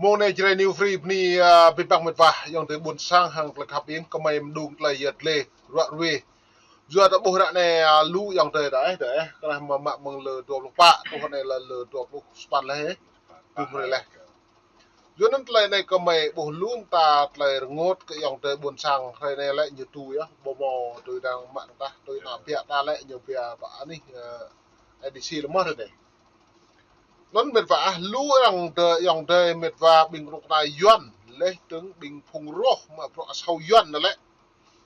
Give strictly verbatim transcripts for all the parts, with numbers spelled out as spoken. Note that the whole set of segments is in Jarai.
Mông anai Jrai New Free bơni, a, abih bang mĕt wa, ayŏng adơi ƀuôn sang hăng tơlơi khăp ing, kơmơi mơđung tơlơi yơh tơlơi, ruă ruê. Yua ta ƀuh ră anai, a, lu ayŏng adơi đah, đah, kơnah mă mă mơ̆ng lơ dua pluh pă, truh anai lơ, lơ dua pluh sapăn laih, ơ. Tơm hrơi laih. Yua anŭn tơlơi anai kơmơi ƀuh lu mơta tơlơi rơngot kơ ayŏng adơi ƀuôn sang, hrơi anai lĕ ñu tui yơh, ƀu hmâo tui dang mă tah, tui ană ƀiă ta lĕ ñu ƀiă ƀă anih, ơ, A D C lĕ mơ̆ hrơi anai. Anŭn mĕt wa ah, lu arăng tơ, ayŏng adơi mĕt wa ƀing rŏk ta Yuan, laih dơ̆ng ƀing phung roh mă bruă asâo Yuan anŭn lĕ.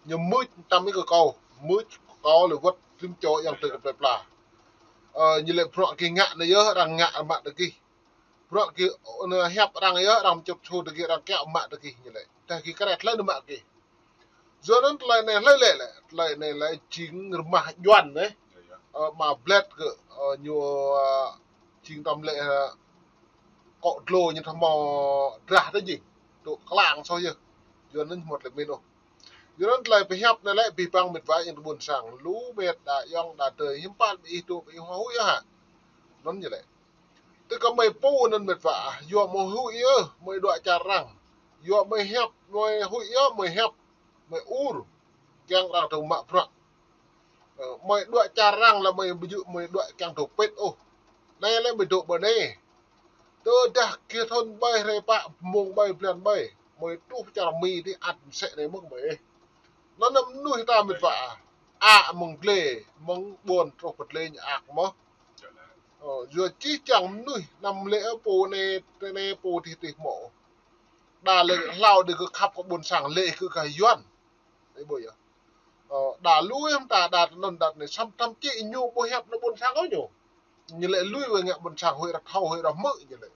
Ñu mưč tăm ih kơ kâo, mưč kơ kâo lĕ wơ̆t rĭm čô ayŏng adơi kơ plơi pla. Ơ, ñu lĕ bruă gih ngă anai yơh, arăng ngă mă tơ gih. Bruă gih, ơ, hiăp arăng yơh, arăng čŭt čô tơ gih, arăng kiaŏ mă tơ gih ñu lĕ. Tơdah gih kret laih anŭn mă gih. Yua anŭn tơlơi anai hlơi lĕ lĕ, tơlơi anai lĕ jing rơmah Yuan anai. Ơ, mă blĕt kơ, ơ, ñu, ơ, jing tăm lĕ, ơ, kŏ dlô ñu tơm mơ̆ drah tơ jing. Tŭ klang soh yơh. Yua anŭn mơ̆t lĕ min ôh. Yua anŭn tơlơi pơhiăp anai lĕ abih bang mĕt wa ayŏng adơi ƀuôn sang. Lu mĕt đah ayŏng đah adơi hiư̆m pă ƀing ih tŭ ƀing ih huĭ yơh hă. Anŭn ñu lĕ. Tơ kơmơi pô anŭn mĕt wa ah, yua mơi huĭ yơh, mơi đuaĭ čar arăng. Yua mơi hiăp, mơi huĭ yơh, mơi hiăp, mơi ur. Kiăng arăng tŭ mă bruă. Ơ, mơi đuaĭ čar arăng lĕ mơi ƀu djơ̆ mơi đuaĭ kiăng tŭ pĭt ôh. Anai lĕ mơi dŏ ƀơi anai. Tơdah gih thŭn ƀai hrơi pă, mông ƀai blan ƀai, mơi truh čar Mi tih ăt mơsĕ anai mơ̆ng mơi. Anŭn mơnuih ta mĕt wa ah. Ak mơ̆ng glai, mơ̆ng ƀôn truh pơ glai ñu ak mơ̆. Ơ, yua čih čang mơnuih, anăm lĕ pô anai, tơ anai pô tih tih mơ̆. Đa lĕ hlâo đĭ kơ khăp kơ ƀuôn sang lĕ kơ kah Yuan. Ih ƀuh yơh. Ơ, đa lui hăm ta đa tơ anŭn đa anai săm tăm či ñu ƀu hiăp ană ƀuôn sang ôh ñu. Ñu lĕ lui wai ngă ƀuôn sang huĭ ră thâo huĭ ră hmư̆ ñu lĕ.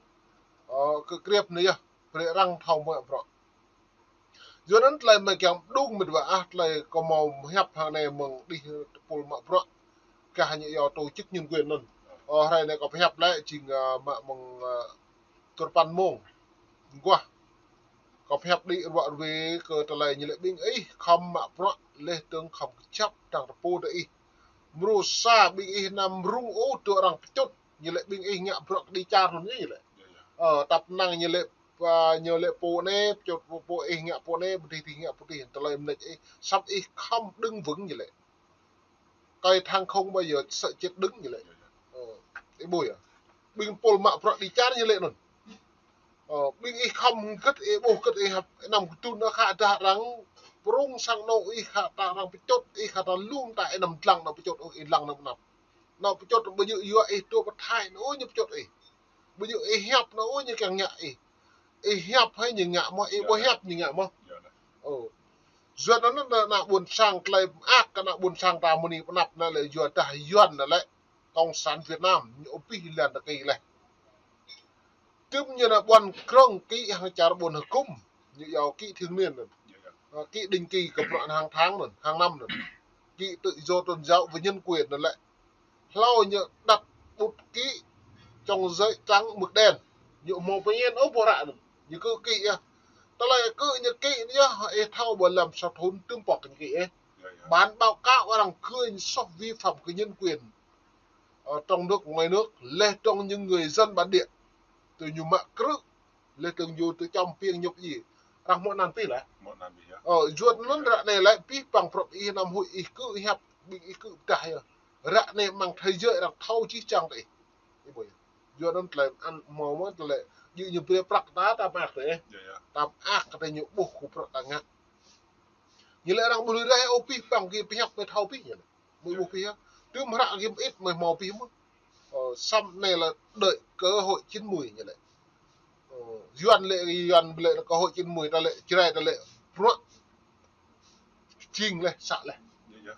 Ơ, kơ kriăp anai yơh, brơi arăng thâo mă bruă. Yua anŭn tơlơi mơi kiăng mơđung mĕt wa ah, tơlơi kâo hmâo hiăp hăng anai mơ̆ng đih tơpul mă bruă. Kah ñu yua tổ chức nhân quyền anŭn. Ơ, hrơi anai kâo pơhiăp lĕ jing, ơ, mă mơ̆ng, ơ, tơpăn mông. Mơguah. Kâo pơhiăp đĭ ruă ruê kơ tơlơi ñu lĕ ƀing ih khŏm mă bruă laih dơ̆ng khŏm kơjăp dang tơpô tơ ih. Mrô sa ƀing ih anăm rŭng ôh tŭ arăng pơčŭt. Ñu lĕ ƀing ih ngă bruă kơđi čar anŭn ñu lĕ. Ơ, tăp năng ñu lĕ, ơ, ñu lĕ pô anai, pơčŭt pô, pô ih ngă pô anai, pô tih tih ngă pô tih, tơlơi mơneč ih, săm ih khŏm đơ̆ng wơ̆ng ñu lĕ. Cây thang không bao giờ sợ chết đứng ñu lĕ. Ơ, ih ƀuh yơh. Ƀing tơpul mă bruă kơđi čar ñu lĕ anŭn. Ơ, ƀing ih khŏm hơget ih ƀuh hơget ih hăp, anăm kơdŭn ană khă dah arăng, prŭng sang anŏ ih khă ta arăng pơčŭt, ih khă ta lŭm ta ih anăm dlăng anŏ pơčŭt ôh, ih dlăng anăm anăp. Anŏ pơčŭt ƀu djơ̆ yua ih tŭ pơthai anŏ ôh ñu pơčŭt ih. Ƀu djơ̆ ih hiăp anŏ ôh ñu kiăng ngă ih. Ih hiăp hơi ñu ngă mơ̆, ih ƀu hiăp ñu ngă mơ̆. Ơ. Yua anŭn ană ƀuôn sang tơlơi mơak kơ ană ƀuôn sang ta mơni pơnăp anŭn lĕ yua dah Yuan anŭn lĕ. Cộng sản Việt Nam ñu abih lan tơkĭ laih. Tơm ñu ană ƀuăn krŏng kĭ hăng čar ƀôn hơkŭm, ñu yua kĭ thường niên anŭn. Ơ, kĭ định kỳ kơ bruă hàng tháng anŭn, hàng năm anŭn. Kĭ tự do tôn giáo và nhân quyền anŭn lĕ. Hlâo ñu đặt bút kĭ trong giấy trắng mực đen. Ñu hmâo pơñen ôh ƀuh ră anŭn. Ñu kơ kĭ yơh. Tơlơi kơ ñu kĭ anŭn yơh, ih thâo ƀơi lăm sa thŭn tơm pŏk ñu kĭ ih. Bản báo cáo arăng gửi soh vi phạm kơ nhân quyền, ơ, trong nước, ngoài nước, laih dơ̆ng những người dân bản địa. Tơ ñu mă krư̆, laih dơ̆ng ñu tơ čăm piêng ñŭp dji. Arăng hmâo anăn pih lĕ. Hmâo anăn pih yơh. Ơ, yua anŭn ră anai lĕ abih bang prŏk ih anăm huĭ ih kơ hiăp, ƀing ih kơ pơdah yơh. Ră anai amăng thế giới arăng thâo čih čang tơ ih. Ih ƀuh yơh. Yua anŭn tơlơi anăn hmâo mơ̆ tơlơi. Djơ̆ ñu brơi prăk ta, ta mơak tơ ih. Ta mơak kơ tơ ñu ƀuh kơ bruă ta ngă. Ñu lĕ arăng ƀu lui rai ôh abih bang gih pơhiăp mơi thâo pih ñu lĕ. Mơi ƀuh pih yơh. Tơm hră gih mơit mơi hmâo pih mơ̆. Ơ, săm anai lĕ đuaĭ cơ hội chín mươi ñu lĕ. Ơ, Yuan lĕ, Yuan lĕ cơ hội chín mươi ta lĕ, Jrai ta lĕ, bruă jing laih, să laih.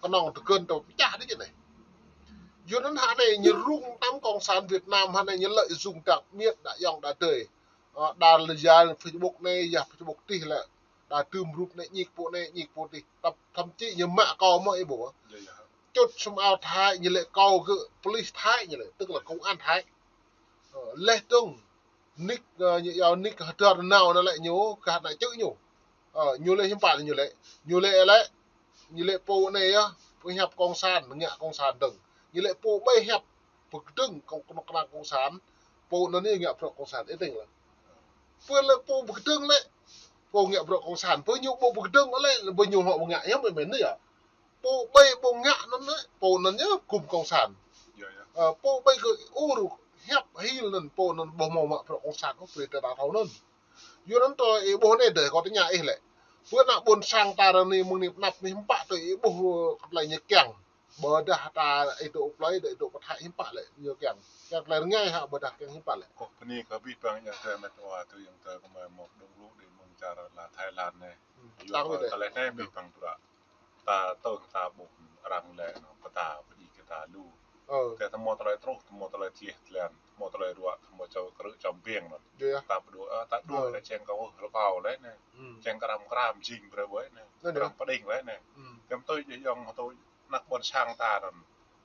Kơnơ̆ng tơgơ̆n ta pơčah đĭ jơ̆ anai. Yua anŭn hă anai ñu rŭng tăm Cộng sản Việt Nam hă anai ñu lợi dụng đặc biệt đah ayŏng đah adơi. Ơ, đa lĕ yua Facebook anai, yua Facebook tih lĕ. Đa tơm rup anai ñik pô anai, ñik pô tih. Tăp, thậm chí ñu mă kâo mơ̆ ih ƀuh. Čŭt sum ao Thái, ñu lĕ kâo kơ police Thái ñu lĕ, tức là công an Thái. Ơ, laih dơ̆ng, nick, ơ, ñu yua nick hơdơr nao anŭn lĕ ñu, kah ană čư̆ ñu. Ơ, ñu lĕ hiư̆m pă ñu lĕ. Ñu lĕ lĕ, ñu lĕ pô anai yơh, pơhiăp cộng sản, ngă cộng sản dơ̆ng. Ñu lĕ pô ƀai hiăp, pơkơdơ̆ng kơ kơnuk kơna cộng sản, pô anŭn ñu ngă bruă cộng sản, ih tĭng lăng. Pơ lĕ Pô pơkơdơ̆ng lĕ, pô ngă bruă cộng sản, pô ñu pô pơkơdơ̆ng lĕ, pô ñu hŏ pơngă yơh, mơ̆n mơ̆n yơh. Pô ƀai pô ngă anŭn lĕ, pô anŭn yơh gum cộng sản. Yơh, yơh. Ơ, pô ƀai kơ ur hiăp hil anŭn, pô anŭn ƀu hmâo mă bruă cộng sản ôh, brơi ta thâo anŭn. Yua anŭn tơlơi ih ƀuh anai dêh, kâo tơña ih lĕ. Pơ ană ƀôn sang ta ră anai mơ̆ng anai pơ anăp anai hiư̆m pă tơlơi ih ƀuh, ơ, tơlơi ñu kiăng. Ƀôdah ta ih dŏ plơi, ih dŏ pơ Thái hiư̆m pă lĕ, ñu kiăng. Kiăng tơlơi rơngai hă, ƀôdah kiăng hiư̆m pă lĕ. Kâo bơni kơ abih bang ayŏng adơi met wa, tơ ayŏng adơi kơmơi mơ̆ng dŏng lu đĭ mơ̆ng čar la Thái Lan anai. Hmm. Yua kơ tơlơi anai abih bang bruă. Ta tơ̆ng ta ƀuh arăng lĕ anŭn kơ ta pơđĭ kơ ta lu. Ơ. Tơdah ta hmâo tơlơi truh, ta hmâo tơlơi tleh tlan, ta hmâo tơlơi ruă, ta hmâo čô krư̆ čô ƀing anŭn. Yơh. Ta pơđu, ơ, ta đuaĭ lĕ čang kâo ôh, rơkâo lĕ anai. Ơ. Čang kơ răm kram jing brơi ƀơi anai. Anŭn yơh. Kram pơđing lĕ anai. Hmm. Tơm tui jĕ yŏng hơtui anăk ƀôn sang ta anŭn.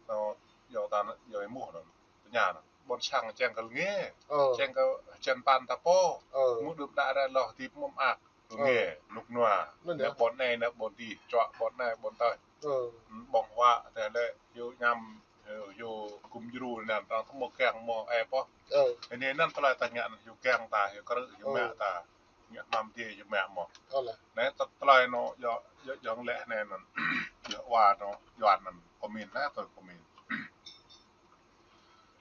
Anŭn, yua ta anŭn, yua ih ƀuh anŭn. Tơña anŭn. Ƀôn sang čang kơ lĕ ngĕ. Ơ. Čang kơ hơjăn pan ta pô. Ơ. Mơ̆ng đưm đă ră lŏh tip mơ̆ng ak. Ơ. Ngĕ, nuk nua. Anŭn yơh. Anai ƀôn anai, anai ƀôn adih, čuă ƀôn anai, ƀôn tơi. Ơ. Ƀơ̆ng huă, tơdah lĕ, hyu ñăm, hyu, hyu gum djru anŭn, arăng tơhmâo kiăng hmâo ĕp ôh. Ơ. Anai anŭn tơlơi ta ngă anŭn, hyu kiăng ta, hyu krư̆, hyu mă ta. Ngă hmam dih, hyu mă mơ̆n. Ơ lĕ. Anai tơ-, tơlơi anŭn, yua, yua, yua lĕ anai anŭn. Yua wa anŭn, yua anŭn, kơ min anai, tui kơ min.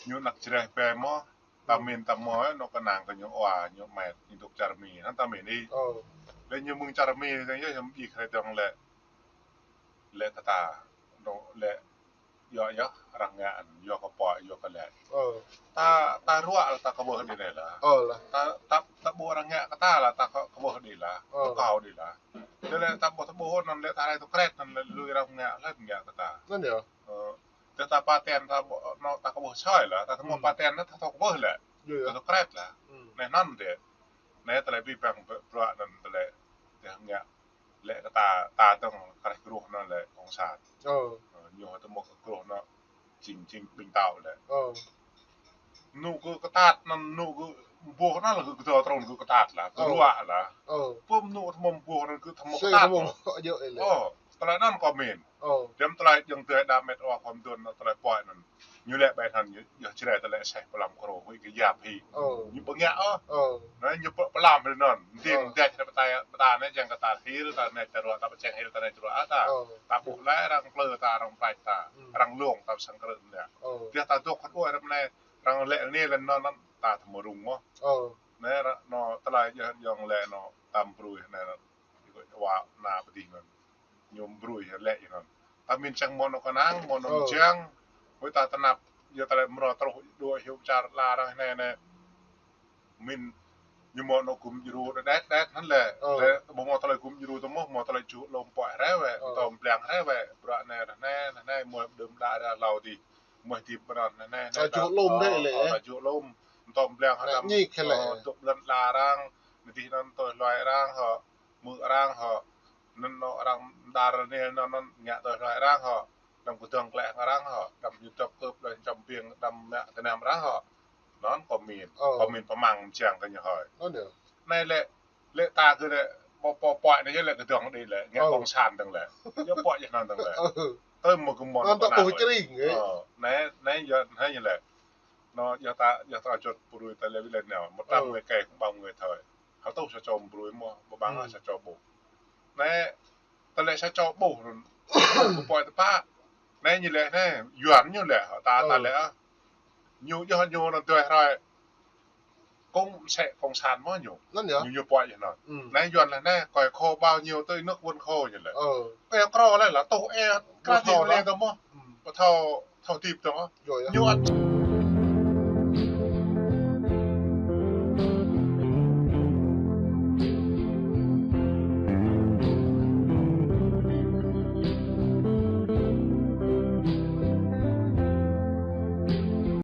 Ñu anăk Jrai ƀe mơ̆n, ta min ta mơ̆n, ơ, anŭn kơnang kơ ñu wa, ñu met, ñu dŏ čar Mi, anŭn ta min ih. Ơ. Lĕ ñu mơ̆ng čar Mi, anŭn yơh, ñu ƀĭ kơ dơ̆ng lĕ, lĕ kơ ta, anŭn lĕ, yua yơh, arăng ngă, yua kơ pô, yua kơ lĕ. Ơ. Ta, ta ruă lĕ ta kơ ƀuh đĭ anai lah. Ơ lah. Ta, ta, ta ƀuh arăng ngă kơ ta lah, ta kơ, kơ ƀuh đĭ lah, ơ, kơ kâo đĭ lah. Tơdah lĕ ta ƀuh, ta ƀuh anŭn lĕ ta rai tŭ kret, anŭn lĕ lui arăng ngă, lĕ ngă kơ ta. Anŭn yơh. Ơ. Tơdah ta pơtăn ta ƀuh, anŭn ta kơ ƀuh soi lah, ta tơhmâo pơtăn anŭn ta thâo kơ ƀuh lĕ. Yơh, yơh. Ta thâo kret lah. Hmm. Anai anŭn dêh. Anai tơlơi abih bang bruă anŭn tơlơi tơdah ngă lĕ kơ ta, ta tơ̆ng kreh gruh anŭn lĕ cộng sản. Ơ. Ơ, ñu hơtơ mơ̆ kơ gruh anŭn jing, jing ƀing tâo lĕ. Ơ. Anŭn kơ kơtăt anŭn, anŭn kơ ƀuh anŭn lah kơ kơdŏ trŭn kơ kơtăt lah, kơ ruă lah. Ơ. Pơm anŭn tơhmâo ƀuh anŭn kơ tơhmâo kơtăt anŭn. Ơ, tơlơi anŭn kơ min. Ơ. Tơm tơlơi jing tơlơi đa met wa khom dun, tơlơi pơhiăp anŭn. Ñu lĕ ƀai anŭn ñu, yua Jrai tơlơi seh pơlăm krô, huĭ kơ yap hĭ. Ơ. Ñu ƀu ngă ôh. Ơ. Anai ñu pơ-, pơlăm hĭ anŭn. Ding dêh ta pơtă, pơtă anai čang kơ ta hil, ta anai ta ruă, ta pơčang hil, ta anai ta ruă, a ta. Ơ. Ta ƀuh lĕ arăng plư ta, arăng pač ta. Hmm. Arăng lông ta pơsang krư̆ anai. Ơ. Tơdah ta dŏ kơ ƀuh arăng anai, arăng lĕ anai lĕ anŭn, anŭn ta tơhmâo rŭng mơ̆n. Ơ. Anai arăng, anŭn tơlơi yơh yŏng lĕ anŭn ta brơi anai anŭn. Ñu kơ wa ană pơdih anŭn. Ñu brơi lĕ anŭn. Ta min čang hmâo anŭn kơnang, hmâo anŭn, ơ, čang. Huĭ ta tơnap, yua tơlơi mrô truh dua hyu čar la arăng anai anai. Min ñu hmâo anŭn gum djru đet đet anŭn lĕ. Ơ. Lĕ ƀu hmâo tơlơi gum djru tơ mơ̆n, hmâo tơlơi čuh lŏm pơhiăp ră wĕ, ơ, tơm blang ră wĕ. Bruă anai anai, anai, anai, mơ̆ đưm đă ră hlâo dih. Mơ̆ dih pơnăn anai anai, ta čuh lŏm, ơ, dêh lĕ. Ơ, ta čuh lŏm. Tơm blang hơdăm, ñik lĕ. Ơ, dŏ blan la arăng, anai dih anŭn tui hluai arăng hŏ. Mơ̆ arăng hŏ, anŭn anŭn arăng dar anai anŭn, anŭn ngă tui hluai arăng hŏ, đăm kơdơ̆ng klĕ arăng hŏ, đăm ñu dŏp kơp, đăm čăm ƀing, đăm mă tơnăm arăng hŏ. Anŭn kơ min, ơ, kơ min pơmăng mơčang kơ ñu hơi. Anŭn yơh. Anai lĕ, lĕ ta kơ lĕ, pô, pô, pô, anai yơh lĕ kơdơ̆ng đĭ lĕ, ngă, ơ, cộng sản dơ̆ng lĕ. Yơh pô yơh anŭn dơ̆ng lĕ. Ơ. Tơ mơ̆ kơ mơ̆n, anŭn ta pơnă ƀuh hơi. Čring, ơ. Ơ, anai, anai yơh, anai yơh lĕ. Anŭn yơh ta, yơh ta čut pơrui ta lĕ wĭ lĕ nao, một trăm người cày không bằng người thợ. Hơtŭ sa čô brơi mơ̆, ƀơƀang, hmm, sa čô ƀuh. Anai, tơlơi sa čô ƀuh, kơ pô tơpă. Anai ñu lĕ anai, Yuan ñu lĕ, ta, ta, ơ, lĕ, a. Ñu yơh ñu anŭn tui hrơi. Kông sĕ cộng sản mơ̆ ñu. Anŭn yơh. Ñu, ñu pơhiăp anŭn. Hmm. Anai Yuan lĕ anai, kơi khô bao nhiêu tui nước vườn khô ñu lĕ. Ơ. Kơi krô lĕ lah, tuh ê, krah thâo dih lĕ lah. Tơ mơ̆. Hmm. Ƀu thâo, thâo tip tơ mơ̆. Yơh, yơh. Ñu ăt